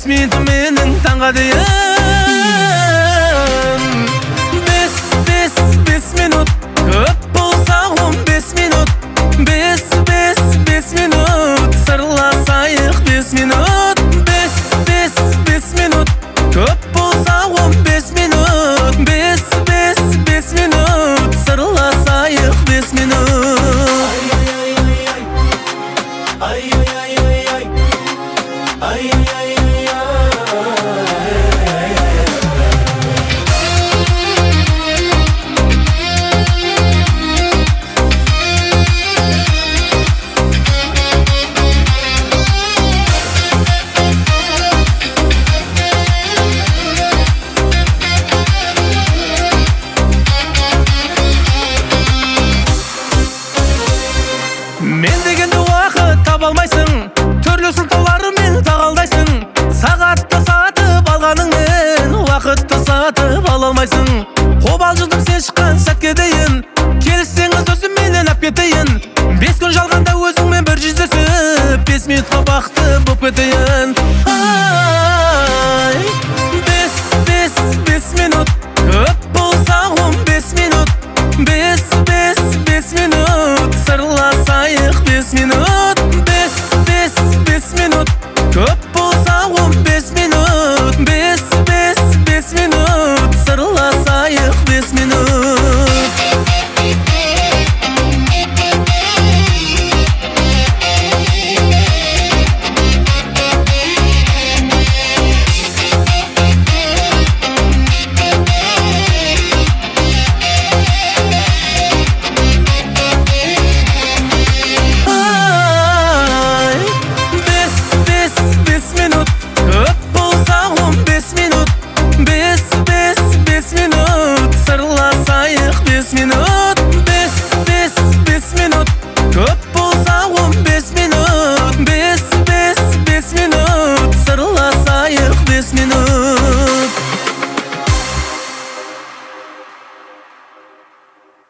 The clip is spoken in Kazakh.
5 минут менің таңға дейін. 5, 5, 5 минут, көп болса 15 минут. 5, 5, 5 минут, сырласайық 5 минут. 5, 5, 5 минут, көп болса 15 минут. 5, 5, 5 минут, сырласайық 5 минут. Ай-ай-ай-ай-ай, ай-ай-ай-ай-ай. Мен дегенде уақыт таба алмайсың, түрлі сылтаулармен тағалдайсың. Сағатты сатып алғаныңмен уақытты сатып ала алмайсың. Қобалжыдым сен шыққан сәтке дейін, келіссеңіз өзімменен ап кетейін. 5 күн жалғанда өзіңмен бір жүздесіп, 5 минутқа бақытты боп кетейін. Ай, 5, 5, 5 минут, көп болса 15 минут. 5, 5, 5 минут, сырласайық 5 минут. 5, 5, 5 минут, көп болса 15 минут. 5, 5, 5 минут, сырласайық 5 минут. Ай, 5, 5, 5 минут, көп болса 15 минут. 5, 5, 5 минут, сырласайық 5 минут. 5, 5, 5 минут, көп болса 15 минут. 5, 5, 5 минут, сырласайық 5 минут.